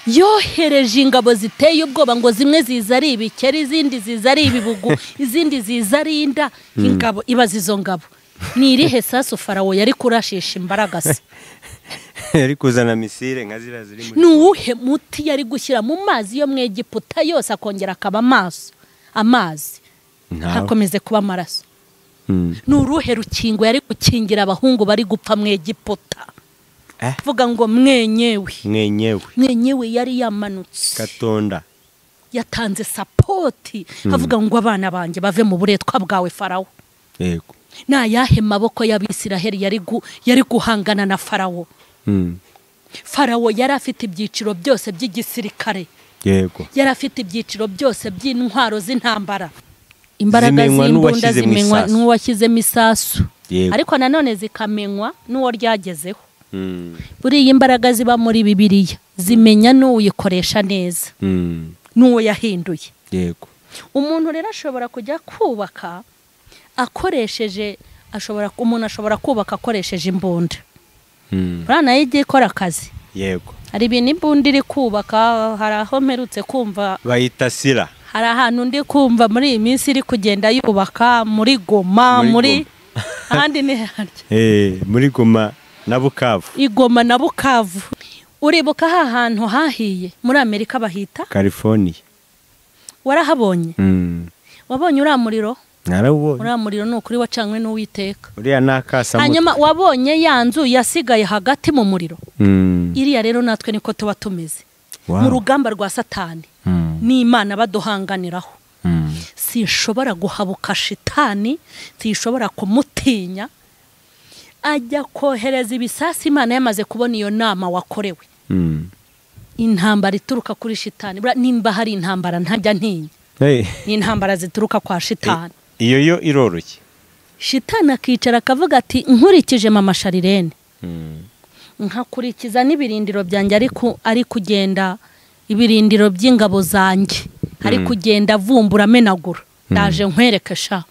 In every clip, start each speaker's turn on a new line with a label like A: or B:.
A: Yohereje ingabo ziteye ubwoba ngo zimwe ziza ari ibikeri, izindi ziza ari ibibugu, izindi ziza ari inda. Ingabo ibaza izo ngabo ni irihe sasu Farawo yari kurashisha imbaraga se?
B: Yari kuzana misile nka ziriya ziri muri
A: Ni uwuhe muti yari gushyira mu mazi yo mu Egiputa yose akongera akaba amaso, amazi hakomeze kuba amaraso? Ni uruhe rukingo yari gukingira abahungu bari gupfa mu Egiputa? Vuga ngo mwenyewe.
B: Mwenyewe.
A: Mwenyewe yari yamanutse.
B: Katonda.
A: Yatanze sapoti avuga ngo abana banjye bave mu buretwa bwawe Farawo.
B: Yego.
A: Na yahe maboko y'Abisiraheli yari guhangana na Farawo? Farawo yari afite ibyiciro byose by'igisirikare.
B: Yego.
A: Yari afite ibyiciro byose by'intwaro z'intambara. Imbaraga z'imbunda zimenywa n'uwashyizemo isasu. Ariko nanone zikamenywa n'uwo ryagezeho. Buriya imbaraga ziba muri Bibiliya zimenya n'uyikoresha neza, n'uwo yahinduye.
B: Yego.
A: Umuntu rero ashobora kujya kubaka akoresheje, umuntu ashobora kubaka akoresheje imbunda. Buriya nayo igiye ikora akazi.
B: Yego.
A: Hari ibintu imbunda iri kubaka, hari aho mperutse kumva
B: bayita sira.
A: Hari ahantu ndi kumva muri iyi minsi iri kugenda yubaka muri Goma, muri ahandi ni harya.
B: Muri Goma na Bukavu.
A: Igoma na Bukavu. Uribuka ha hantu hahiye muri Amerika bahita
B: California.
A: Warahabonye? Wabonye uriya muriro?
B: Narawubonye.
A: Uriya muriro ni ukuri wacanywe n'Uwiteka.
B: Uriya nakasa.
A: Hanyuma wabonye ya nzu yasigaye hagati mu muriro. Iriya rero natwe niko tuba tumeze. Mu rugamba rwa Satani n'Imana baduhanganiraho. Sinshobora guhabuka shitani, sinshobora kumutinya. Ajya kohereza ibisasi Imana yamaze kubona iyo nama wakorewe. Intambara ituruka kuri shitani. Nimba hari intambara ntajya ntinya. Ni intambara zituruka kwa shitani.
B: Iyo yo iroroshye.
A: Shitani akicara akavuga ati nkurikije mama Sharirene, nkakurikiza n'ibirindiro byanjye, ariko ari kugenda ibirindiro by'ingabo zanjye, ari kugenda avumbura amenagura. Ndaje nkwereke sha.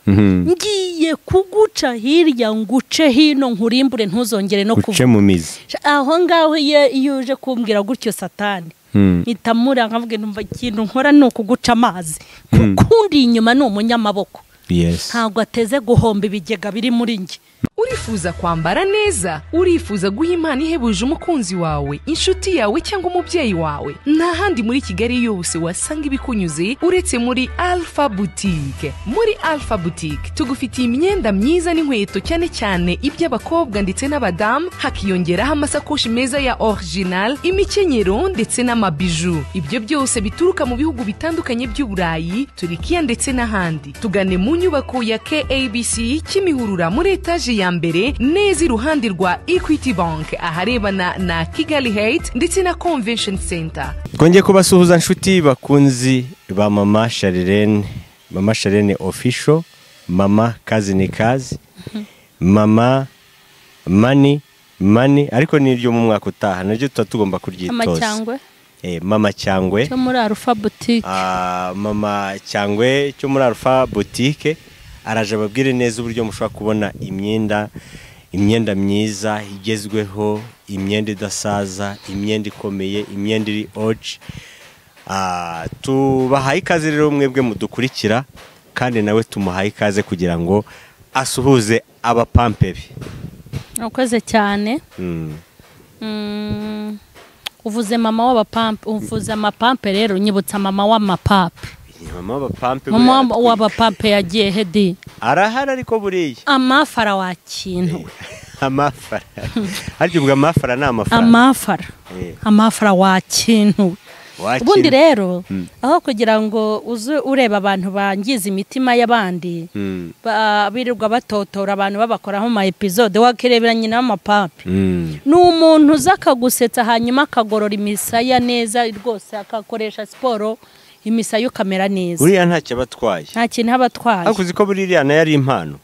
A: Ngiye kuguca hirya nguce hino nkurimbure ntuzongere no kuva.
B: Uce mu mizi.
A: Aho ngaho iyo uje kumbwira gutyo Satani, nkitamura nkavuga numva ikintu nkora ni ukuguca amazi. Kukundi inyuma ni umunyamaboko.
B: Yes.
A: Ntabwo ateze guhomba ibigega biri muri njye.
C: Urifuza kwambara neza, urifuza guha impano ihebuje umukunzi wawe, inshuti yawe cyangwa umubyeyi wawe. Nta handi muri Kigali yose wasanga ibikunyuze uretse muri Alpha Boutique. Muri Alpha Boutique tugufitiye imyenda myiza n'inkweto, cyane cyane iby'abakobwa ndetse n'abadamu, hakiyongeraho amasakoshi meza ya original, imikenyero ndetse n'amabiju. Ibyo byose bituruka mu bihugu bitandukanye by'Uburayi, Turikiya ndetse n'ahandi. Tugane mu nyubako ya KABC Kimihurura muri etaje ya mbere neza iruhande rwa Equity Bank, aharebana na Kigali Heights ndetse na Convention Center.
B: Twongeye kubasuhuza nshuti bakunzi ba Mama Sharirene, Mama Sharirene Official, Mama Kazi ni Kazi, Mama Mani Mani, ariko niryo mu mwaka utaha naryo tuba tugomba kuryitoza.
A: Mama Cyangwe.
B: Mama Cyangwe
A: cyo muri Alpha Boutique.
B: Mama Cyangwe cyo muri Alpha Boutique araje ababwire neza uburyo mushobora kubona imyenda myiza igezweho, imyenda idasaza, imyenda ikomeye, imyenda iri oji. Tubahaye ikaze rero mwebwe mudukurikira, kandi nawe tumuhaye ikaze kugira ngo asuhuze abapampe be.
A: Urakoze cyane. Uvuze mama w'abapampe, uvuze amapampe rero nyibutsa mama w'amapape.
B: Mama w'abapampe,
A: mama w'abapampe yagiye hedi.
B: Arahari ariko buriya.
A: Amafara wa kintu.
B: Amafara. Ariko ubwo amafara ni amafaranga.
A: Amafara. Amafara wa kintu. Ubundi rero aho kugira ngo uze ureba abantu bangiza imitima y'abandi, birirwa batotora abantu babakoraho ma episode, wakirebera nyina w'amapape. Ni umuntu uza akagusetsa hanyuma akagorora imisaya neza rwose, akakoresha siporo imisaya ukamera neza.
B: Uriya ntacyo abatwaye.
A: Nta kintu abatwaye.
B: Ariko uzi ko buriya nayo ari impano.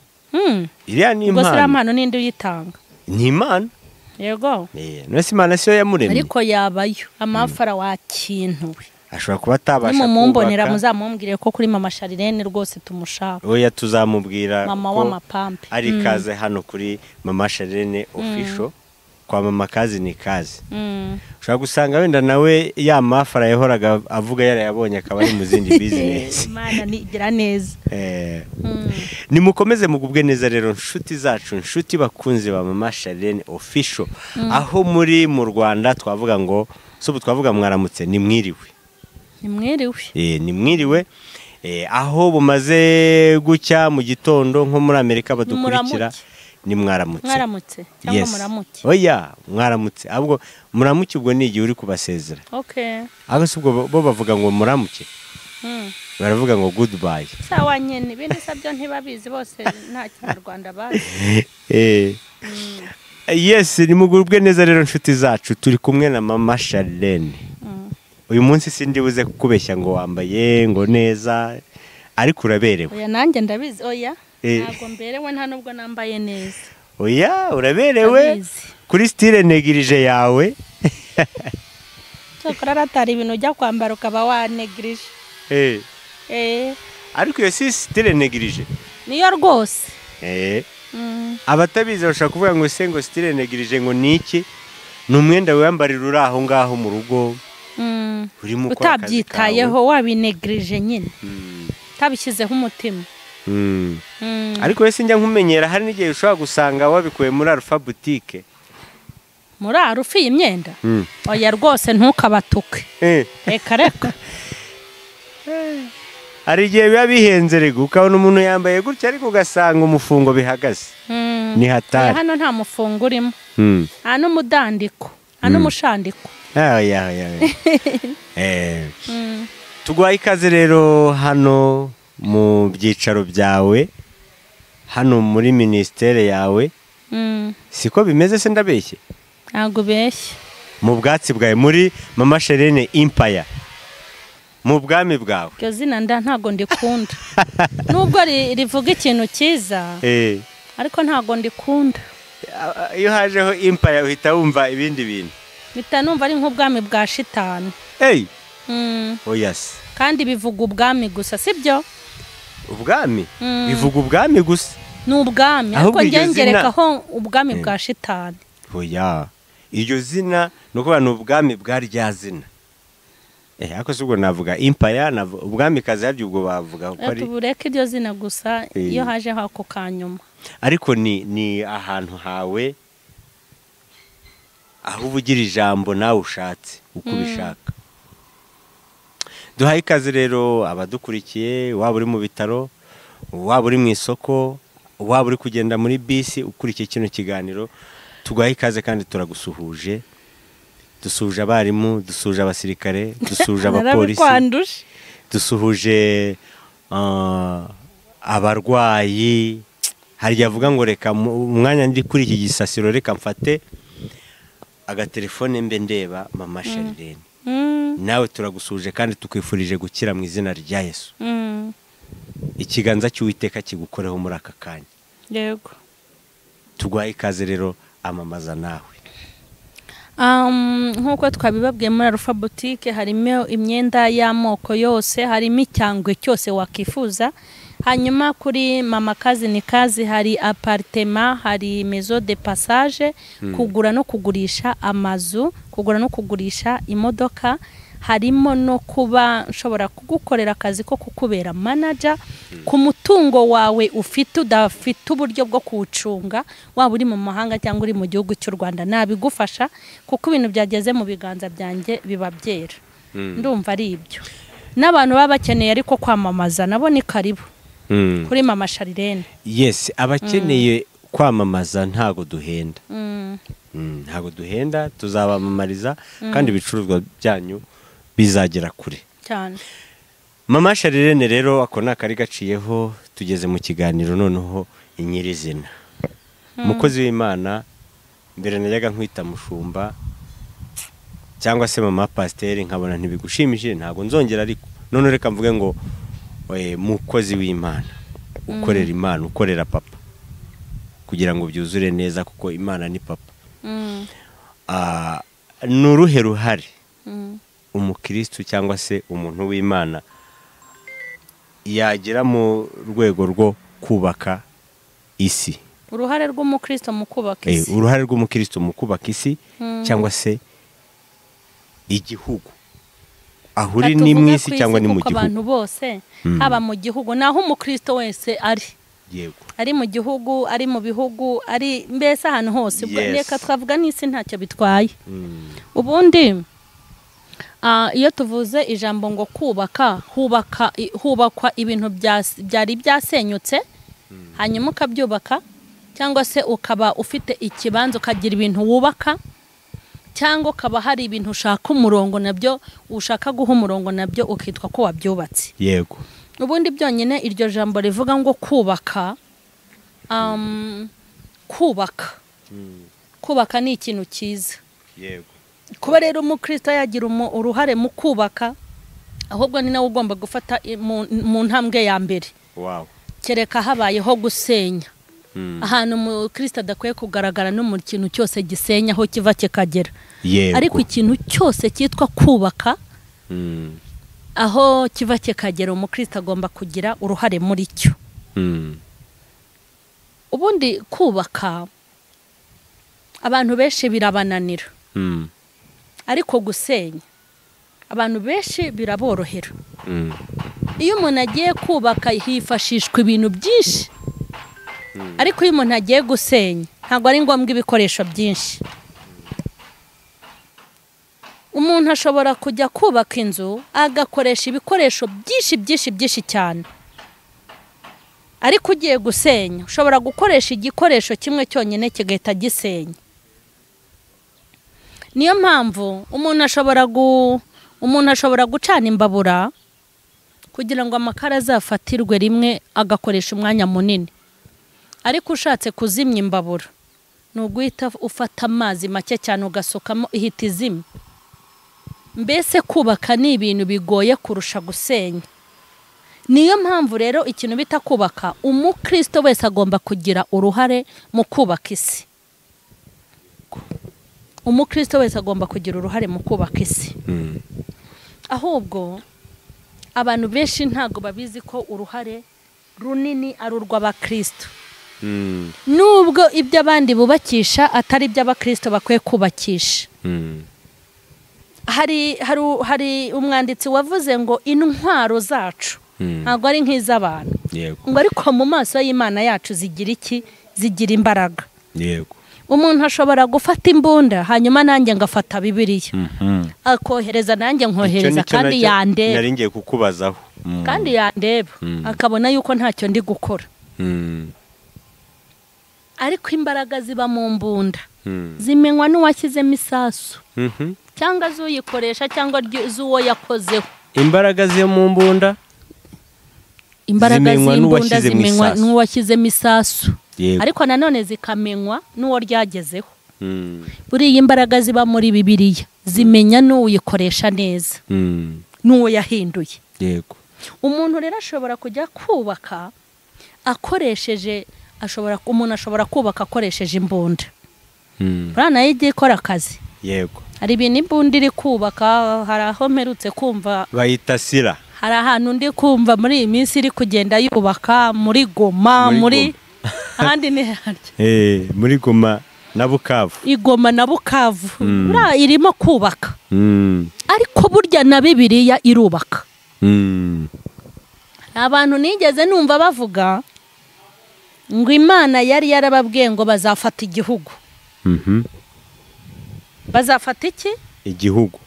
B: Iriya ni impano.
A: Ubwo se impano ninde uyitanga?
B: Ni impano.
A: Yego.
B: Nese Imana siyo yamuremye.
A: Ariko yabayo amafara wa kintu.
B: Ashobora kuba atabasha kubaka.
A: Nimumbonera muzamumbwire ko kuri Mama Sharirene rwose tumushaka.
B: Oya tuzamubwira
A: mama w'amapampe.
B: Ari kaze hano kuri Mama Sharirene Official. kwa mama kazi ni kazi. Ushobora gusanga wenda nawe ya mafara yahoraga avuga yarayabonye akaba ari mu zindi business.
A: Imana nigira neza.
B: Nimukomeze mugubwe neza rero nshuti zacu, nshuti bakunze ba Mama Charlene Official. Aho muri mu Rwanda twavuga ngo so twavuga mwaramutse ni mwiriwe.
A: Ni mwiriwe.
B: Ni mwiriwe. Aho bumaze gucya mu gitondo nko muri Amerika badukurikira ni mwaramutse.
A: Mwaramutse cyangwa muramuke?
B: Oya, mwaramutse. Ahubwo muramuke ubwo ni igihe uri kubasezera.
A: Okay.
B: Aho se ubwo bo bavuga ngo muramuke? Baravuga ngo goodbye.
A: Sawa nyene, ibindi sabyo ntibabizi bose nta kinyarwanda bazi.
B: Yes, ni mugubwe neza rero nshuti zacu, turi kumwe na Mama Charlene. Uyu munsi sindi buze kukubeshya ngo wambaye ngo neza ariko uraberewe.
A: Oya nanjye ndabizi. Oya ntabwo mberewe nta nubwo nambaye neza.
B: Oya uraberewe kuri style negirije yawe.
A: Cyokora ratari ibintu ujya kwambara ukaba wanegirije.
B: Ariko iyo si style negirije.
A: Niyo rwose.
B: Abatabizi bashaka kuvuga ngo se ngo style negirije ngo niki? Ni umwenda wambarira uri aho ngaho mu rugo.
A: Utabyitayeho wabinegrije nyine. Utabishyizeho umutima.
B: Ariko wese njya nkumenyera hari n'igihe ushobora gusanga wabikuye muri Alpha Boutique.
A: Muri Alpha iyi myenda? Oya rwose ntukabatuke. Reka reka.
B: Hari igihe biba bihenze rego ukabona umuntu yambaye gutya ariko ugasanga umufungo bihagaze. Ni hatari.
A: Hano nta mufungo urimo. Nta n'umudandiko, nta n'umushandiko.
B: Tuguhaye ikaze rero hano mu byicaro byawe, hano muri ministere yawe. Siko bimeze se ndabeshye?
A: Ntabwo ubeshye.
B: Mu bwatsi bwawe muri Mama Charlene Empire. Mu bwami bwawe.
A: Iryo zina nda ntabwo ndikunda. Nubwo rivuga ikintu cyiza, ariko ntabwo ndikunda.
B: Iyo hajeho Empire uhita wumva ibindi bintu.
A: Mpita numva ari nk'ubwami bwa shitani.
B: Oh yes.
A: Kandi bivuga ubwami gusa, sibyo?
B: Ubwami? Bivuga ubwami gusa.
A: Ni ubwami, ariko ngengerekaho ubwami bwa shitani.
B: Oya. Iryo zina nuko ni ubwami bwa rya zina. Ariko si ubwo navuga Empire, ubwami kazi yabyo ubwo bavuga ko ari.
A: Tubureke iryo zina gusa iyo haje hako kanyuma.
B: Ariko ni ahantu hawe aho uvugira ijambo nawe ushatse uko ubishaka. Duhaye ikaze rero abadukurikiye, waba uri mu bitaro, waba uri mu isoko, waba uri kugenda muri bisi ukurikiye kino kiganiro, tuguhaye ikaze kandi turagusuhuje. Dusuhuje abarimu, dusuhuje abasirikare, dusuhuje abapolisi, dusuhuje abarwayi. Hari igihe avuga ngo reka umwanya ndi kuri iki gisasiro reka mfate agatelefone mbe ndeba Mama Charlene. Nawe turagusuhuje kandi tukwifurije gukira mu izina rya Yesu. Ikiganza cy'Uwiteka kigukoreho muri aka kanya.
A: Yego.
B: Tuguhaye ikaze rero, amamaza nawe.
A: Nkuko twabibabwiye muri Alpha Boutique harimo imyenda y'amoko yose, harimo icyangwe cyose wakifuza. Hanyuma kuri Mama Kazi ni Kazi hari apartema, hari maison de passage, kugura no kugurisha amazu, kugura no kugurisha imodoka, harimo no kuba nshobora kugukorera akazi ko kukubera manager ku mutungo wawe ufite udafite uburyo bwo kuwucunga, waba uri mu mahanga cyangwa uri mu gihugu cy'u Rwanda nabigufasha kuko ibintu byageze mu biganza byanjye biba byera. Ndumva ari ibyo. N'abantu baba bakeneye ariko kwamamaza nabo ni karibu. Kuri Mama Charlene.
B: Yes, abakeneye kwamamaza ntago duhenda. Ntago duhenda, tuzabamamariza kandi ibicuruzwa byanyu bizagera kure
A: cyane.
B: Mama Charlene rero ako nakari gaciyeho, tugeze mu kiganiro noneho inyirizina. Umukozi w'Imana mbere najyaga nkwita mushumba cyangwa se mama pasiteri nkabona ntibigushimishije ntago nzongera, ariko none reka mvuge ngo mukozi w'Imana ukorera Imana, ukorera papa kugira ngo byuzure neza kuko Imana ni papa. Nuruhe ruhare umukristo cyangwa se umuntu w'Imana yagira mu rwego rwo kubaka isi,
A: Uruhare rw'umukristo mu kubaka isi.
B: Uruhare rw'umukristo mu kubaka isi cyangwa se igihugu. Aho uri ni mu isi cyangwa ni mu gihugu.
A: Abantu bose haba mu gihugu naho umukristo wese ari.
B: Yego.
A: Ari mu gihugu, ari mu bihugu, ari mbese ahantu hose. Reka twavuga n'isi ntacyo bitwaye. Ubundi iyo tuvuze ijambo ngo kubaka, hubakwa ibintu byari byasenyutse, hanyuma ukabyubaka, cyangwa se ukaba ufite ikibanza ukagira ibintu wubaka, cyangwa ukaba hari ibintu ushaka umurongo nabyo, ushaka guha umurongo nabyo ukitwa ko wabyubatse.
B: Yego.
A: Ubundi byonyine iryo jambo rivuga ngo kubaka, kubaka. Kubaka ni ikintu cyiza.
B: Yego.
A: Kuba rero umukristo yagira uruhare mu kubaka, ahubwo ni nawe ugomba gufata mu ntambwe ya mbere.
B: Wow.
A: Kereka habayeho gusenya. Ahantu umukristo adakwiye kugaragara no mu kintu cyose gisenya aho kiva kikagera. Ariko ikintu cyose cyitwa kubaka, aho kiva kikagera umukristo agomba kugira uruhare muri cyo. Ubundi kubaka abantu benshi birabananira. Ariko gusenya abantu benshi biraborohera. Iyo umuntu agiye kubaka hifashishwa ibintu byinshi. Ariko iyo umuntu agiye gusenya ntabwo ari ngombwa ibikoresho byinshi. Umuntu ashobora kujya kubaka inzu agakoresha ibikoresho byinshi byinshi byinshi cyane. Ariko ugiye gusenya ushobora gukoresha igikoresho kimwe cyonyine kigahita gisenya. Niyo mpamvu umuntu ashobora gucana imbabura kugira ngo amakara azafatirwe rimwe agakoresha umwanya munini. Ariko ushatse kuzimya imbabura ni uguhita ufata amazi make cyane ugasukamo ihita izimya. Mbese kubaka ni ibintu bigoye kurusha gusenya. Niyo mpamvu rero ikintu bita kubaka, umukristo wese agomba kugira uruhare mu kubaka isi. Umukristo wese agomba kugira uruhare mu kubaka isi. Ahubwo abantu benshi ntago babizi ko uruhare runini ari urw'abakristo. Nubwo ibyo abandi bubakisha atari ibyo abakristo bakwiye kubakisha. Hari umwanditsi wavuze ngo intwaro zacu ntabwo ari nk'iz'abantu. Ngo ariko mu maso y'Imana yacu zigira iki? Zigira imbaraga.
B: Yego.
A: Umuntu ashobora gufata imbunda hanyuma nanjye ngafata Bibiliya. Akohereza nanjye nkohereza kandi yandeba.
B: Nari ngiye kukubazaho.
A: Kandi yandeba akabona yuko ntacyo ndi gukora. Ariko imbaraga ziba mu mbunda zimenywa n'uwashyizemo isasu. Cyangwa zuyikoresha cyangwa z'uwo yakozeho.
B: Imbaraga ziba mu mbunda
A: imbaraga z'imbunda zimenywa n'uwashyizemo isasu. Ariko nanone zikamenywa n'uwo ryagezeho. Buriya imbaraga ziba muri Bibiliya zimenya n'uyikoresha neza. N'uwo yahinduye.
B: Yego.
A: Umuntu rero ashobora kujya kubaka akoresheje, umuntu ashobora kubaka akoresheje imbunda. Buriya nayo igiye ikora akazi.
B: Yego.
A: Hari ibintu imbunda iri kubaka, hari aho mperutse kumva
B: bayita sira.
A: Hari ahantu ndi kumva muri iyi minsi iri kugenda yubaka muri Goma, muri ahandi ni harya.
B: Muri Goma na Bukavu.
A: Igoma na Bukavu. Buriya irimo kubaka. Ariko burya na Bibiliya irubaka. Abantu nigeze numva bavuga ngo Imana yari yarababwiye ngo bazafata igihugu. Bazafata iki?
B: Igihugu.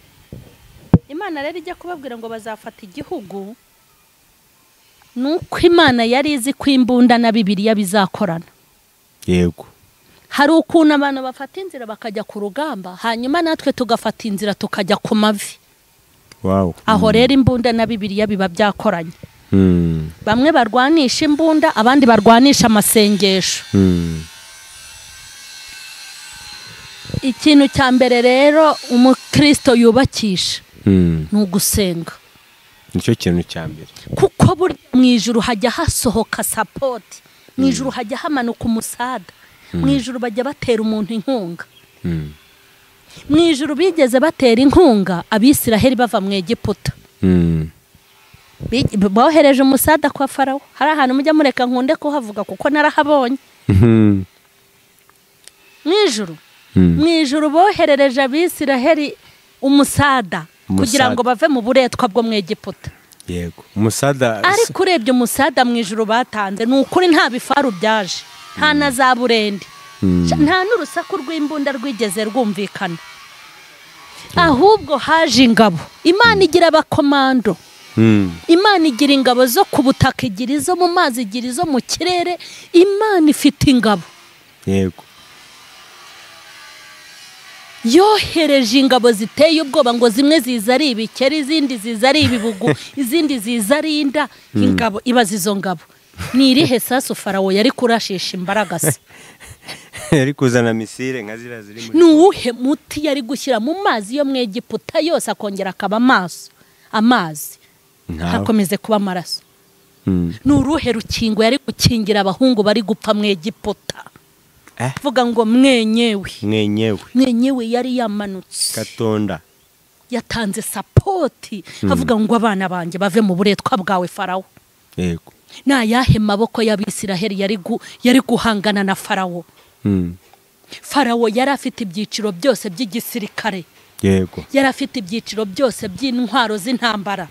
A: Imana rero ijya kubabwira ngo bazafata igihugu, nuko Imana yari izi ko imbunda na Bibiliya bizakorana.
B: Yego.
A: Hari ukuntu abantu bafata inzira bakajya ku rugamba, hanyuma natwe tugafata inzira tukajya ku mavi.
B: Wow.
A: Aho rero imbunda na Bibiliya biba byakoranye. Bamwe barwanisha imbunda, abandi barwanisha amasengesho. Ikintu cya mbere rero umukristo yubakisha ni ugusenga.
B: Nicyo kintu cya mbere.
A: Kuko buri mu ijuru hajya hasohoka support, mu ijuru hajya hamanuka umusada, mu ijuru bajya batera umuntu inkunga. Mu ijuru bigeze batera inkunga Abisiraheli bava mu Egiputa. Bohereje umusada kwa Farawo. Hari ahantu mujya mureka nkunde kuhavuga kuko narahabonye. Mu ijuru boherereje Abisiraheli umusada kugira ngo bave mu buretwa bwo mu Egiputa.
B: Yego, umusada.
A: Ariko urebye umusada mu ijuru batanze ni ukuri nta bifaru byaje, nta na za burende, nta n'urusaku rw'imbunda rwigeze rwumvikana, ahubwo haje ingabo. Imana igira abakomando, Imana igira ingabo zo ku butaka, igira izo mu mazi, igira izo mu kirere. Imana ifite ingabo.
B: Yego,
A: yohereje ingabo ziteye ubwoba, ngo zimwe ziza ari ibikeri, izindi ziza ari ibibugu, izindi ziza ari inda. Ingabo ibaza izo ngabo ni irihe sasu Farawo yari kurashisha imbaraga se?
B: Yari kuzana misile nka zira ziri muri.
A: Ni uwuhe muti yari gushyira mu mazi yo mu Egiputa yose akongera akaba amaso, amazi hakomeze kuba amaraso? Ni uruhe rukingo yari gukingira abahungu bari gupfa mu Egiputa? Vuga ngo mwenyewe. Mwenyewe yari yamanutse.
B: Katonda
A: yatanze sapoti, avuga ngo abana banjye bave mu buretwa bwawe Farawo.
B: Yego,
A: na yahe maboko y'Abisiraheli yari guhangana na Farawo? Farawo yari afite ibyiciro byose by'igisirikare.
B: Yego,
A: yari afite ibyiciro byose by'intwaro z'intambara.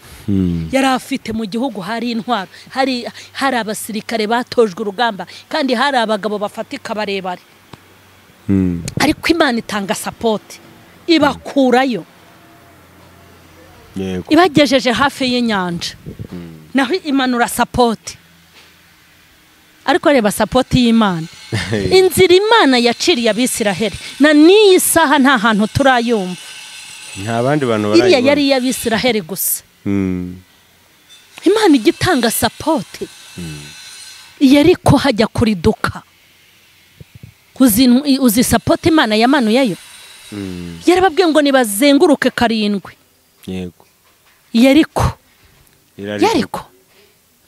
A: Yari afite mu gihugu hari intwaro, hari abasirikare batojwe urugamba, kandi hari abagabo bafatika barebare. Ariko Imana itanga sapoti, ibakurayo.
B: Yego,
A: ibagejeje hafi y'inyanja, naho imanura sapoti. Ariko reba sapoti y'Imana, inzira Imana yaciriye Abisiraheli na n'iyi saha nta hantu turayumva.
B: Nta bandi bantu
A: barayibona. Iriya yari iy'Abisiraheli gusa. Imana igitanga sapoti. Yeriko hajya kuriduka. Uzi sapoti Imana yamanuyeyo? Yarababwiye ngo nibazenguruke 7.
B: Yego,
A: Yeriko.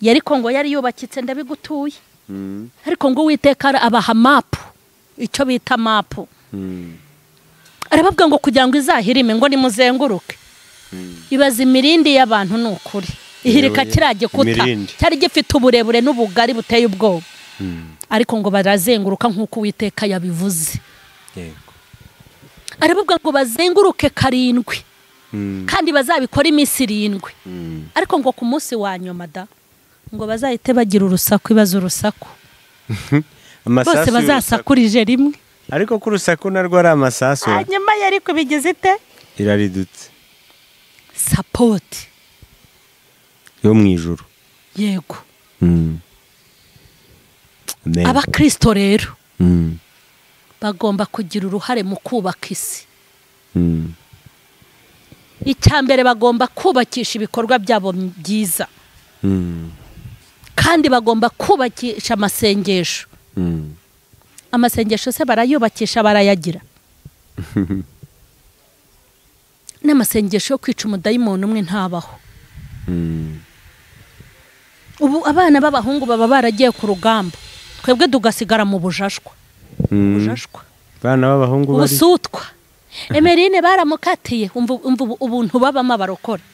A: Yeriko ngo yari yubakitse ndabigutuye. Ariko ngo Uwiteka abaha mapu, icyo bita mapu. Arababwira ngo kugira ngo izahirime ngo nimuzenguruke. Ibaza imirindi y'abantu ni ukuri. Ihirika kiriya gikuta cyari gifite uburebure n'ubugari buteye ubwoba. Ariko ngo barazenguruka nk'uko Uwiteka yabivuze.
B: Yego,
A: arababwira ngo bazenguruke 7. Kandi bazabikora iminsi 7. Ariko ngo ku munsi wa nyuma da ngo bazahite bagira urusaku, ibaza urusaku. Bose bazasakurije rimwe.
B: Ariko ku rusaku narwo ari amasasu.
A: Hanyuma yari kubigize ite?
B: Iraridutse.
A: Sapoti
B: yo mu ijuru.
A: Yego. Abakristo rero bagomba kugira uruhare mu kubaka isi. Icyambere bagomba kubakisha ibikorwa byabo byiza. Kandi bagomba kubakisha amasengesho. Amasengesho se barayubakisha, barayagira. N'amasengesho yo kwica umudayimoni umwe ntabaho. Ubu abana b'abahungu baba baragiye ku rugamba, twebwe tugasigara mu bujashwa. Bujashwa.
B: Abana b'abahungu bari
A: ubusutwa. Emerine baramukatiye, umva ubuntu babama barokora.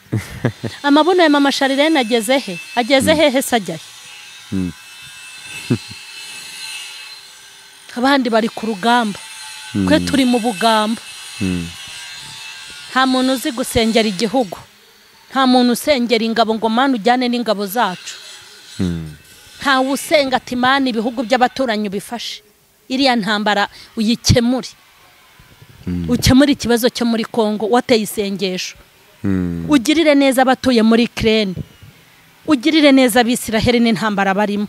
A: Amabuno ya mama Sharirene ageze he? Ageze hehe se ajyahe? Abandi bari ku rugamba, kwe turi mu bugamba. Nta muntu uzi gusengera igihugu, nta muntu usengera ingabo ngo Mana ujyane n'ingabo zacu. Nta usenga ati Mana ibihugu by'abaturanyi ubifashe, iriya ntambara uyikemure. Ukemure ikibazo cyo muri Kongo wateye isengesho. Ugirire neza abatuye muri Ukraine, ugirire neza Abisiraheli n'intambara barimo.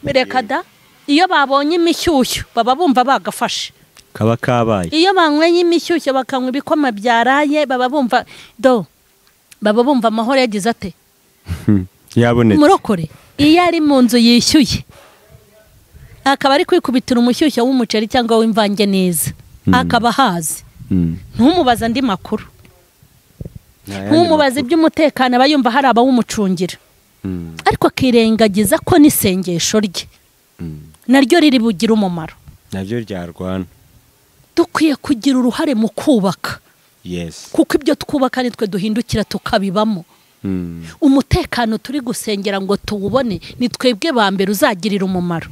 A: Reka da, iyo babonye imishyushyu baba bumva bagafashe.
B: Kaba kabaye.
A: Iyo banyweye imishyushyu bakanywa ibikoma byaraye baba bumva do, baba bumva amahoro yagize ate?
B: Yabonetse.
A: Murokore iyo ari mu nzu yishyuye akaba ari kwikubitira umushyushyu w'umuceri cyangwa w'imvange neza, akaba hazi. Ntumubaza andi makuru, ntumubaza iby'umutekano, aba yumva hari abawumucungira. Ariko akirengagiza ko n'isengesho rye naryo riri bugire umumaro,
B: naryo ryarwana.
A: Dukwiye kugira uruhare mu kubaka.
B: Yes.
A: Kuko ibyo twubaka nitwe duhindukira tukabibamo. Umutekano turi gusengera ngo tuwubone ni twebwe ba mbere uzagirira umumaro.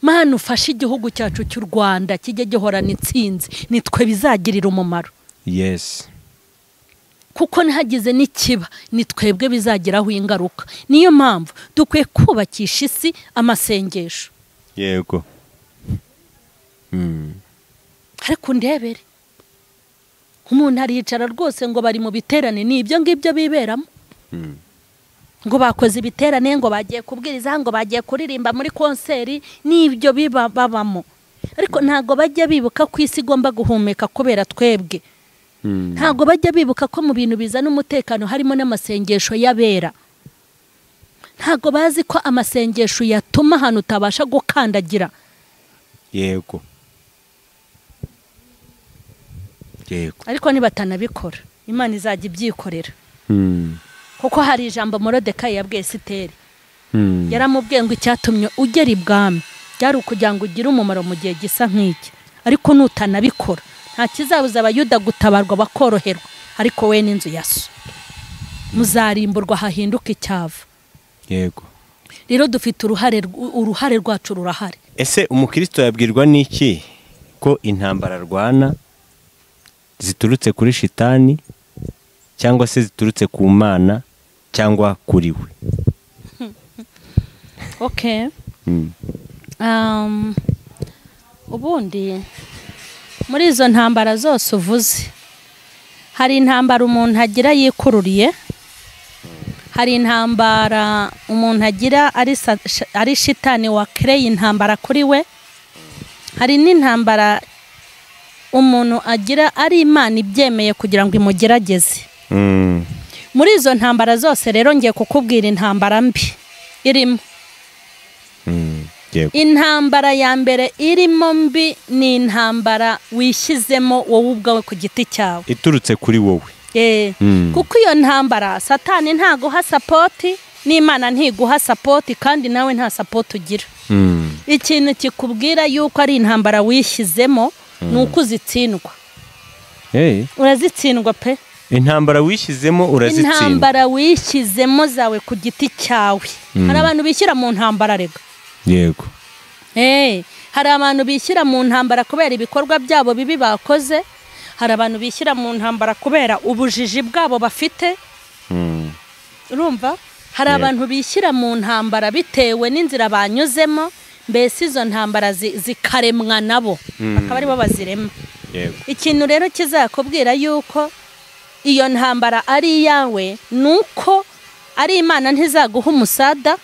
A: Mana ufashe igihugu cyacu cy'u Rwanda kijye gihorana intsinzi, nitwe bizagirira umumaro.
B: Yes.
A: Kuko ntihagize n'ikiba ni twebwe bizagiraho ingaruka. Niyo mpamvu dukwiye kubakisha isi amasengesho.
B: Yego.
A: Ariko ndebere umuntu aricara rwose ngo bari mu biterane, ni ibyo ngibyo biberamo. Ngo bakoze ibiterane, ngo bagiye kubwiriza, ngo bagiye kuririmba muri konseri, n'ibyo babamo. Ariko ntago bajya bibuka ko isi igomba guhumeka kubera twebwe. Ntago bajya bibuka ko mu bintu bizana umutekano harimo n'amasengesho y'abera. Ntago bazi ko amasengesho yatuma ahantu utabasha gukandagira.
B: Yego. Yego.
A: Ariko nibatanabikora Imana izajya ibyikorera. Kuko hari ijambo Moridekayi yabwiye Esiteri. Yaramubwiye ngo icyatumye ugera ibwami byari ukugira ngo ugire umumaro mu gihe gisa nk'iki, ariko nutanabikora nta kizabuza abayuda gutabarwa bakoroherwa, ariko we n'inzu ya so muzarimburwa hahinduka icyava.
B: Yego.
A: Rero dufite uruhare rwacu rurahari.
B: Ese umukristo yabwirwa n'iki ko intambara arwana ziturutse kuri shitani cyangwa se ziturutse ku Mana cyangwa kuri we?
A: Okay. Ubundi muri izo ntambara zose uvuze, hari intambara umuntu agira yikururiye, hari intambara umuntu agira ari shitani wa kereye intambara kuri we, hari n'intambara umuntu agira ari Imana ibyemeye kugira ngo imugerageze. Muri izo ntambara zose rero ngiye kukubwira intambara mbi irimo. Intambara ya mbere irimo mbi ni intambara wishyizemo wowe ubwawe ku giti cyawe,
B: iturutse kuri wowe.
A: Kuko iyo ntambara Satani ntaguha sapoti, n'Imana ntiguha sapoti, kandi nawe nta sapoti ugira. Ikintu kikubwira yuko ari intambara wishyizemo ni uko uzitsindwa. Urazitsindwa pe.
B: Intambara wishyizemo urazitsindwa.
A: Intambara wishyizemo zawe ku giti cyawe. Hari abantu bishyira mu ntambara rega.
B: Yego.
A: Hari abantu bishyira mu ntambara kubera ibikorwa byabo bibi bakoze, hari abantu bishyira mu ntambara kubera ubujiji bwabo bafite. Urumva? Hari abantu bishyira mu ntambara bitewe n'inzira banyuzemo, mbese izo ntambara zikaremwa nabo, akaba aribo bazirema.
B: Yego.
A: Ikintu rero kizakubwira yuko iyo ntambara ari iyawe nuko ari Imana ntizaguha umusada,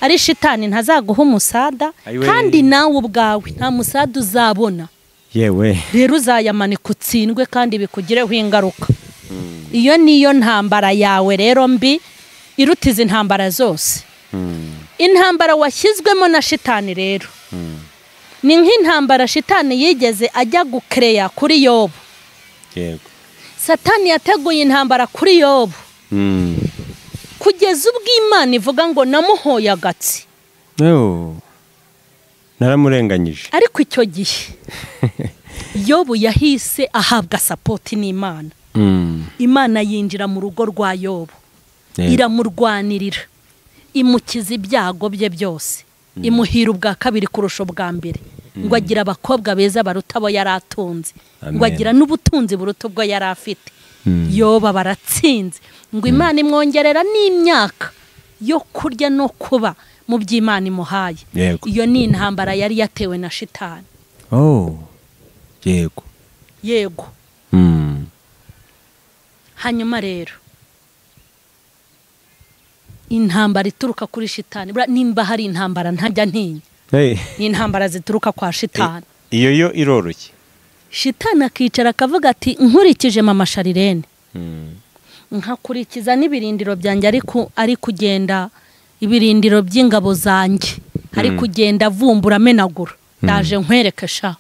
A: ari shitani ntazaguha umusada, kandi nawe ubwawe nta musada uzabona.
B: Yewe.
A: Rero uzayamanika utsindwe kandi bikugireho ingaruka. Iyo niyo ntambara yawe rero mbi iruta izi ntambara zose. Intambara washyizwemo na shitani rero ni nk'intambara shitani yigeze ajya gukereya kuri Yobu.
B: Yego.
A: Satani yateguye intambara kuri Yobu. Kugeza ubwo Imana ivuga ngo namuhoye agatsi.
B: Naramurenganyije.
A: Ariko icyo gihe Yobu yahise ahabwa sapoti n'Imana. Imana yinjira mu rugo rwa Yobu, iramurwanirira, imukiza ibyago bye byose, imuhira ubwa kabiri kurusha ubwa mbere, ngo agira abakobwa beza baruta abo yari atunze, ngo agira n'ubutunzi buruta ubwo yari afite. Yoba baratsinze, ngo Imana imwongerera n'imyaka yo kurya no kuba mu by'Imana imuhaye. Iyo ni intambara yari yatewe na shitani.
B: Yego.
A: Yego. Hanyuma rero intambara ituruka kuri shitani, nimba hari intambara ntajya ntinya, ni intambara zituruka kwa shitani.
B: Iyo yo iroroshye.
A: Shitani akicara akavuga ati nkurikije mama Sharirene, nkakurikiza n'ibirindiro byanjye, ariko ari kugenda ibirindiro by'ingabo zanjye, ari kugenda avumbura amenagura, ndaje nkwereke sha,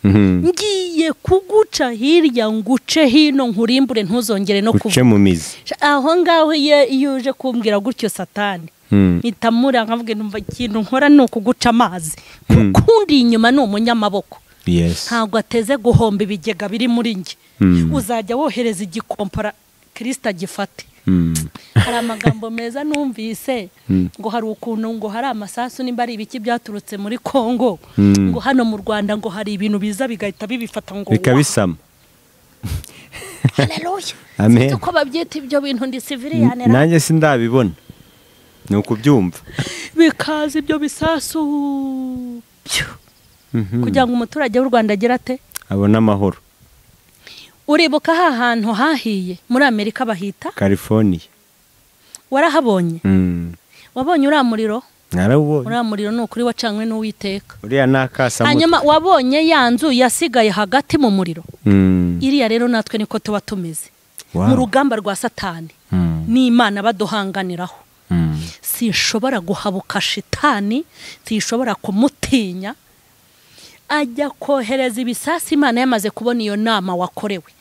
A: ngiye kuguca hirya nguce hino nkurimbure ntuzongere no kuva
B: mu mizi.
A: Aho ngaho iyo uje kumbwira gutyo Satani nitamura nkavuga numva ikintu nkora ni ukuguca amazi, kuko undi inyuma ni umunyamaboko. Ntabwo ateze guhomba ibigega biri muri njye. Uzajya wohereza igikompora Kristo agifate. Hari amagambo meza numvise ngo hari ukuntu ngo hari amasasu nimba ari ibiki byaturutse muri Kongo, ngo hano mu Rwanda ngo hari ibintu biza bigahita bibifata ngo
B: bikabisama.
A: Haleluya.
B: Amen.
A: Uko babyita ibyo bintu ndi civilian ra.
B: Nanjye sindabibona. Ni ukubyumva.
A: Bikaza ibyo bisasu. Kugira ngo umuturage w'u Rwanda agere ate?
B: Abona amahoro.
A: Uribuka ha hantu hahiye muri Amerika bahita
B: California.
A: Warahabonye? Wabonye uriya muriro?
B: Narawubonye.
A: Uriya muriro ni ukuri wacanywe n'Uwiteka.
B: Uriya nakasa.
A: Hanyuma wabonye ya nzu yasigaye hagati mu muriro. Iriya rero natwe niko tuba tumeze.
B: Wow.
A: Mu rugamba rwa Satani n'Imana baduhanganiraho. Sinshobora guhabuka shitani, sinshobora kumutinya. Ajya kohereza ibisasi Imana yamaze kubona iyo nama wakorewe.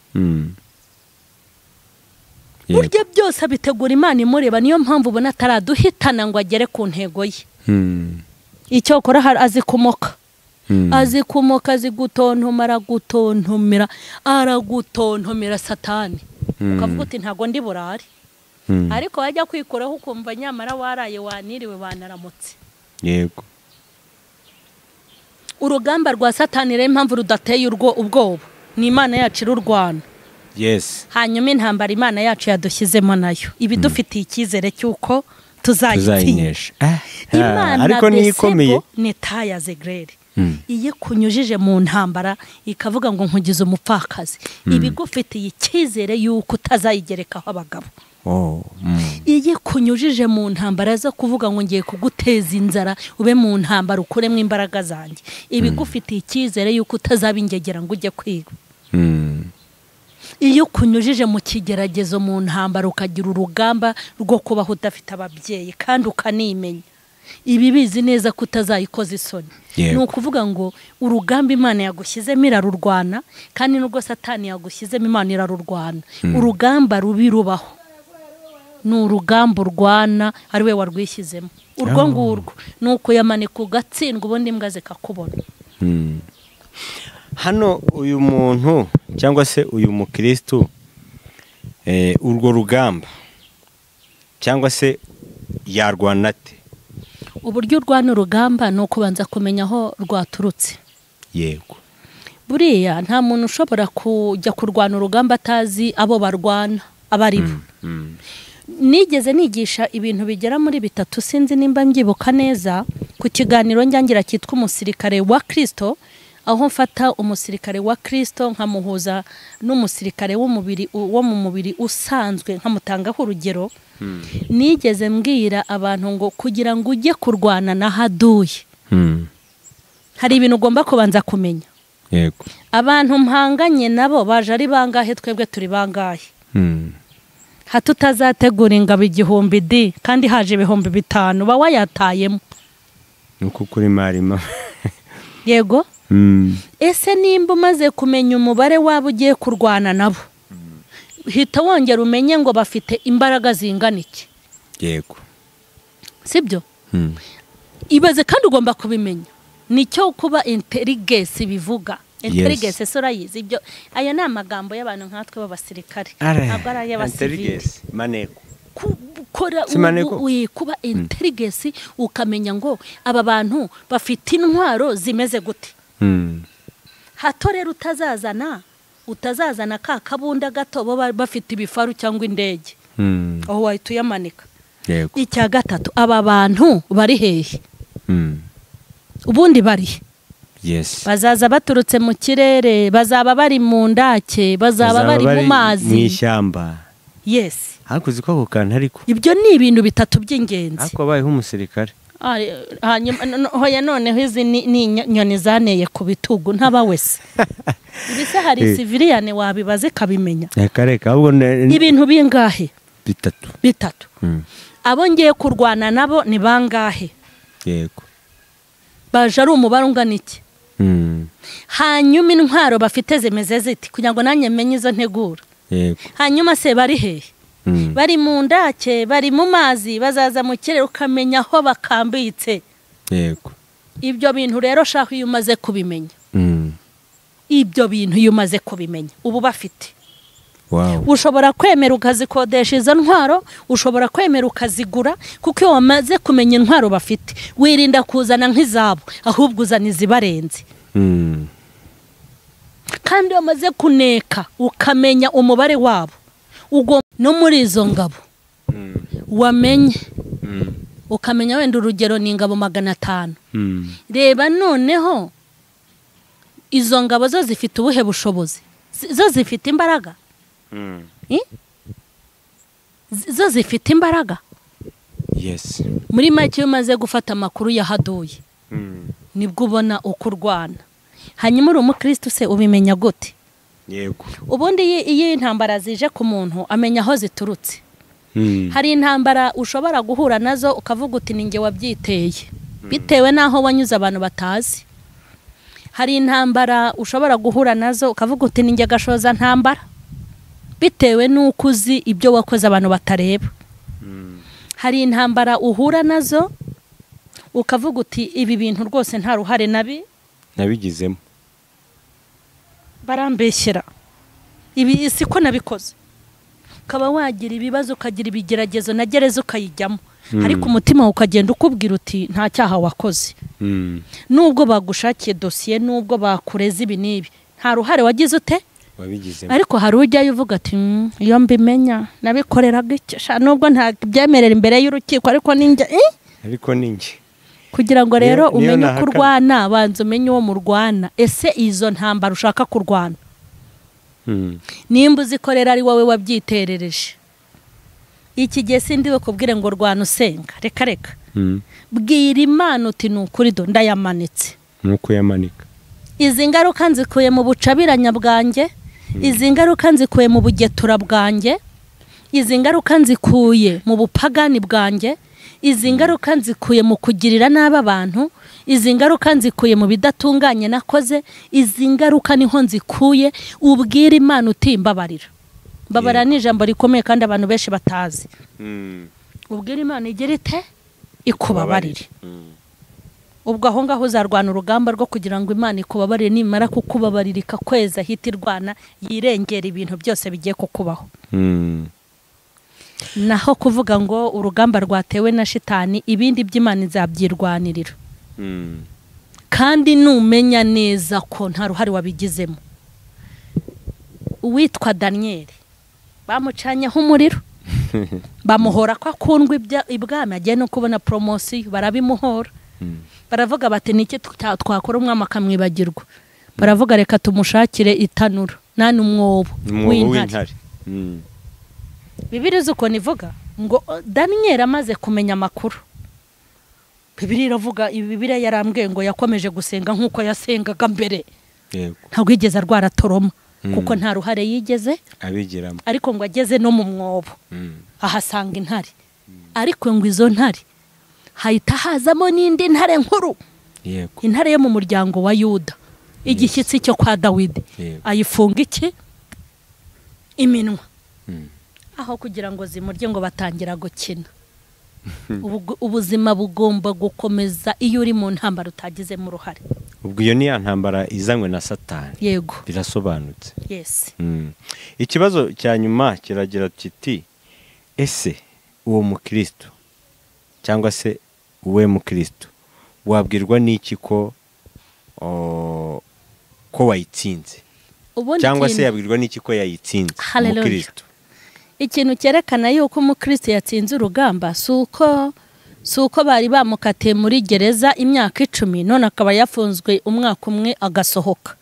A: Burya byose abitegura Imana imureba, niyo mpamvu ubona ataraduhitana ngo agere ku ntego ye. Icyo akora azi kumoka. Azi kumoka, azi gutontoma, aragutontomera, aragutontomera Satani. Ukavuga uti ntago ndi burare. Ariko wajya kwikoraho ukumva nyamara waraye waniriwe wanaramutse.
B: Yego.
A: Urugamba rwa Satani rero impamvu rudateye ubwoba ni Imana yacu irurwana.
B: Yes.
A: Hanyuma intambara Imana yacu yadushyizemo nayo ibidufitiye icyizere cy'uko tuzayinesha. Imana
B: ariko ni ikomeye
A: ni taya zegrere. Iye kunyujije mu ntambara ikavuga ngo nkugize umupfakazi, ibigufitiye icyizere y'uko utazayigerekaho abagabo. Iye kunyujije mu ntambara zo kuvuga ngo ngiye kuguteza inzara ube mu ntambara ukuremo imbaraga zanjye, ibigufitiye icyizere y'uko utazabingegera ngo ujye kwiga. Iyo kunyujije mu kigeragezo mu ntambara ukagira urugamba rwo kubaho udafite ababyeyi kandi ukanimenya, ibi bizi neza ko utazayikoza isoni. Ni ukuvuga ngo urugamba Imana yagushyizemo irarurwana, kandi nubwo Satani yagushyizemo Imana irarurwana. Urugamba rubi rubaho ni urugamba urwana ari we warwishyizemo. Urwo ngurwo ni uko yamanika ugatsindwa ubundi imbwa zikakubona.
B: Hano uyu muntu cyangwa se uyu mukristo urwo rugamba cyangwa se yarwana ate?
A: Uburyo urwana urugamba ni ukubanza kumenya aho rwaturutse.
B: Yego.
A: Buriya nta muntu ushobora kujya kurwana urugamba atazi abo barwana abari bo. Nigeze nigisha ibintu bigera muri bitatu, sinzi nimba mbyibuka neza, ku kiganiro njyangira cyitwa umusirikare wa Kristo, aho mfata umusirikare wa Kristo nkamuhuza n'umusirikare w'umubiri wo mu mubiri usanzwe nkamutangaho urugero. Nigeze mbwira abantu ngo kugira ngo ujye kurwana na haduye hari ibintu ugomba kubanza kumenya.
B: Yego.
A: Abantu mpanganye nabo baje ari bangahe, twebwe turi bangahe? Hato utazategura ingabo 1000 di kandi haje 5000 ba wayatayemo.
B: Nuko kuri marima.
A: Yego. Ese nimba umaze kumenya umubare wabo ugiye kurwana nabo, hita wongera umenye ngo bafite imbaraga zingana iki.
B: Yego.
A: Sibyo? Ibaze kandi ugomba kubimenya. Nicyo kuba intelligence bivuga. Intelligence sora yizi ibyo. Aya ni amagambo y'abantu nkatwe b'abasirikare. Ntabwo ari ay'abasivili.
B: Maneko.
A: Gukora kuba intelligence ukamenya ngo aba bantu bafite intwaro zimeze gute. Hato rero utazazana ka kabunda gato bo bafite ibifaru cyangwa indege. Aho wahita uyamanika.
B: Yego.
A: Icya gatatu, aba bantu bari hehe? Ubundi bari.
B: Yes.
A: Bazaza baturutse mu kirere, bazaba bari mu ndake, bazaba bari mu mazi,
B: mu ishyamba.
A: Yes.
B: Hakuzi ko ako kantu ariko.
A: Ibyo ni ibintu bitatu by'ingenzi.
B: Ariko abayeho umusirikare.
A: Hanyuma hoya noneho izi ni nyoni zaneye ku bitugu ntaba wese. Ibise hari civilian wabibaze kabimenya.
B: Reka ahubwo
A: ibintu bingahe?
B: Bitatu.
A: Bitatu. Abo ngiye kurwana nabo ni bangahe?
B: Yego.
A: Baje ari umubare ungana iki? Hanyuma intwaro bafite zimeze ziti kugira ngo nanjye menye izo ntegura.
B: Yego.
A: Hanyuma se bari hehe? Bari mu ndake, bari mu mazi, bazaza mu kirere, ukamenya aho bakambitse.
B: Yego.
A: Ibyo bintu rero shaho iyo umaze kubimenya. Ibyo bintu iyo umaze kubimenya ubu bafite Ushobora kwemera ukazikodesha izo ntwaro, ushobora kwemera ukazigura, kuko iyo wamaze kumenya intwaro bafite wirinda kuzana nk'izabo, ahubwo uzana izibarenze. Kandi iyo wamaze kuneka ukamenya umubare wabo, no muri izo ngabo wamenye ukamenya wenda urugero ni ingabo 500. Reba noneho izo ngabo zo zifite ubuhe bushobozi, zo zifite imbaraga. Zo zifite imbaraga.
B: Yes.
A: Muri make iyo umaze gufata amakuru yahaduye nibwo ubona uko urwana. Hanyuma uri umukristo se ubimenya gute?
B: Yego.
A: Ubundi iyo intambara zije ku muntu amenya aho ziturutse. Hari intambara ushobora guhura nazo ukavuga uti ninjye wabyiteye, bitewe n'aho wanyuze abantu batazi. Hari intambara ushobora guhura nazo ukavuga uti ninjye gashoza ntambara, bitewe n'uko uzi ibyo wakoze abantu batareba. Hari intambara uhura nazo ukavuga uti ibi bintu rwose nta ruhare
B: nabigizemo,
A: barambeshyera, ibi siko nabikoze. Ukaba wagira ibibazo, ukagira ibigeragezo na gereza ukayijyamo, ariko umutima ukagenda ukubwira uti nta cyaha wakoze. Nubwo bagushakiye dosiye, nubwo bakureze ibi n'ibi, nta ruhare wagize ute
B: wabigizemo.
A: Ariko hari ujyayo uvuga ati iyo mbimenya nabikoreraga iki, nubwo nta byemerera imbere y'urukiko, ariko ninjye
B: ariko ninjye.
A: Kugira ngo rero umenye uko urwana, banza umenye uwo murwana. Ese izo ntambara ushaka kurwana, nimba uzikorera ari wowe wabyiterereje, iki gihe sindi bakubwire ngo rwana usenga, reka reka. Bwira Imana uti ni ukuri do ndayamanitse.
B: Nuko yamanika.
A: Izi ngaruka nzikuye mu bucabiranya bwanjye, izi ngaruka nzikuye mu bugetura bwanjye, izi ngaruka nzikuye mu bupagani bwanjye, izi ngaruka nzikuye mu kugirira nabi abantu, izi ngaruka nzikuye mu bidatunganye nakoze, izi ngaruka niho nzikuye. Ubwira Imana uti mbabarira. Mbabarira ni ijambo rikomeye kandi abantu benshi batazi. Ubwira Imana igira ite ikubabarire. Ubwo aho ngaho uzarwana urugamba rwo kugira ngo Imana ikubabarire, nimara kukubabarira ikakweza hita irwana yirengera ibintu byose bigiye kukubaho. Naho kuvuga ngo urugamba rwatewe na shitani, ibindi by'Imana izabyirwanirira. Kandi numenya neza ko nta ruhare wabigizemo. Uwitwa Daniel bamucanyeho umuriro, bamuhora ko akundwa ibwami, agiye no kubona promotion barabimuhora. Baravuga bati niki twakora umwami akamwibagirwa. Baravuga reka tumushakire itanura nani umwobo w'intare. Bibiliya uko nivuga ngo Daniel amaze kumenya amakuru, Bibiliya iravuga, Bibiliya yarambwiye ngo yakomeje gusenga nkuko yasengaga mbere.
B: Yego.
A: Ntabwo yigeze arwara toroma kuko nta ruhare yigeze
B: abigiramo.
A: Ariko ngo ageze no mu mwobo ahasanga intare. Ariko ngo izo ntare hahita hazamo n'indi ntare nkuru.
B: Yego.
A: Intare yo mu muryango wa Yuda, igishyitsi cyo kwa Dawidi. Ayifunga iki? Iminwa. Aho kugira ngo zimurye ngo batangira gukina. Ubuzima bugomba gukomeza iyo uri mu ntambara utagizemo uruhare.
B: Ubwo iyo ni ya ntambara izanywe na Satani.
A: Yego.
B: Birasobanutse.
A: Yes.
B: Ikibazo cya nyuma kiragira kiti ese uwo mukristo cyangwa se uwe mukristo wabwirwa n'iki ko wayitsinze? Cyangwa se yabwirwa n'iki ko yayitsinze umukristo?
A: Ikintu cyerekana yuko umukristo yatsinze urugamba suko bari bamukatiye muri gereza imyaka 10 none akaba yafunzwe umwaka umwe agasohoka.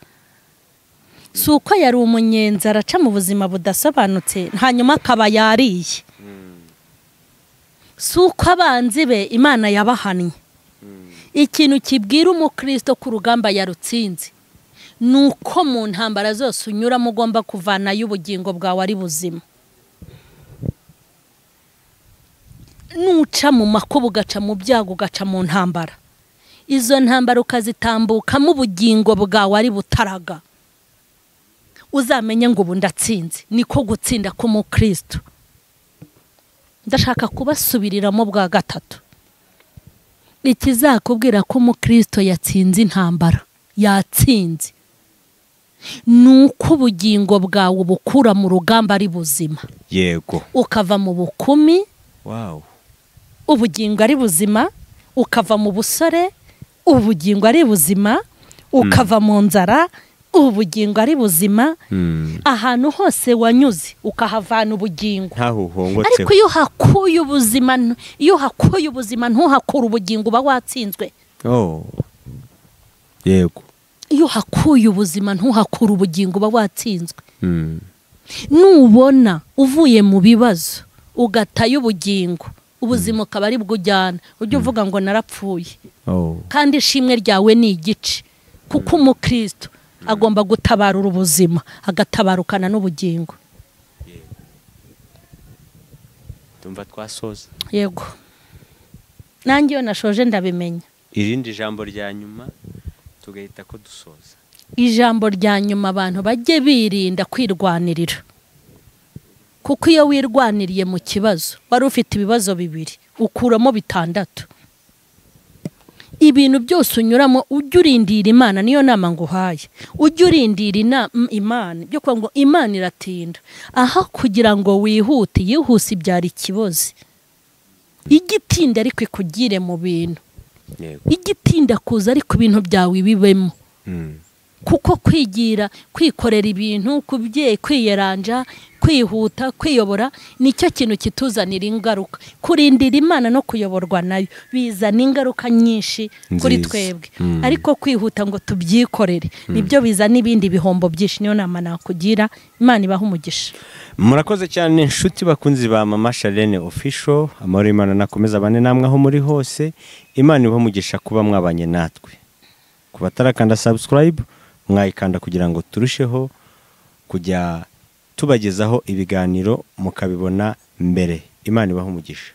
A: Suko yari umunyenzi araca mu buzima budasobanutse hanyuma akaba yariye. Suko abanzi be Imana yabahannye. Ikintu kibwira umukristo ku rugamba yarutsinze nuko mu ntambara zose unyuramo ugomba kuvanayo ubugingo bwawe ari buzima. Nuca mu makuba, ugaca mu byago, ugaca mu ntambara, izo ntambara ukazitambukamo ubugingo bwawe ari butaraga, uzamenye ngo ubu ndatsinze. Niko gutsinda k'umukristo. Ndashaka kubasubiriramo bwa gatatu. Ikizakubwira ko umukristo yatsinze intambara, yatsinze, Nuko ubugingo bwawe bukura mu rugamba ari buzima.
B: Yego.
A: Ukava mu bukumi.
B: Wow.
A: Ubugingo ari buzima, ukava mu busore, ubugingo ari buzima, ukava mu nzara, ubugingo ari buzima. Ahantu hose wanyuze ukahavana ubugingo. Ariko iyo hakuye ubuzima, iyo hakuye ubuzima ntuhakura ubugingo uba watsinzwe.
B: Oh. Yego.
A: Iyo hakuye ubuzima ntuhakura ubugingo uba watsinzwe. Nubona uvuye mu bibazo ugataye ubugingo, ubuzima ukaba ari bwo ujyana, ujye uvuga ngo narapfuye. Kandi ishimwe ryawe ni igice, kuko umukristo agomba gutabarura ubuzima agatabarukana n'ubugingo.
B: Tumva twasoza.
A: Yego. Nanjye iyo nashoje ndabimenya.
B: Irindi jambo rya nyuma tugahita ko dusoza.
A: Ijambo rya nyuma, abantu bajye birinda kwirwanirira. Kuko iyo wirwaniriye mu kibazo, wari ufite ibibazo bibiri, ukuramo 6. Ibintu byose unyuramo ujye urindira Imana, niyo nama nguhaye. Ujye urindira Imana, byo kuvuga ngo Imana iratinda. Aha kugira ngo wihute, yihuse ibyara ikibozi. Igitinda ariko ikugire mu bintu. Igitinda kuza ariko ibintu byawe bibemo. Kuko kwigira, kwikorera ibintu, kubye, kwiyeranja, kwihuta, kwiyobora nicyo kintu kituzanira ingaruka. Kurindira Imana no kuyoborwa nayo bizana ingaruka nyinshi kuri twebwe. Ariko kwihuta ngo tubyikorere nibyo bizana ibindi bihombo byinshi. Niyo nama nakugira, Imana ibahe umugisha.
B: Murakoze cyane inshuti bakunzi ba Mama Charlene Official. Amahoro y'Imana nakomeza abane namwe aho muri hose. Imana ibahe umugisha kuba mwabanye natwe. Ku batarakanda subscribe mwayikanda kugira ngo turusheho kujya tubagezaho ibiganiro mukabibona mbere. Imana ibahe umugisha.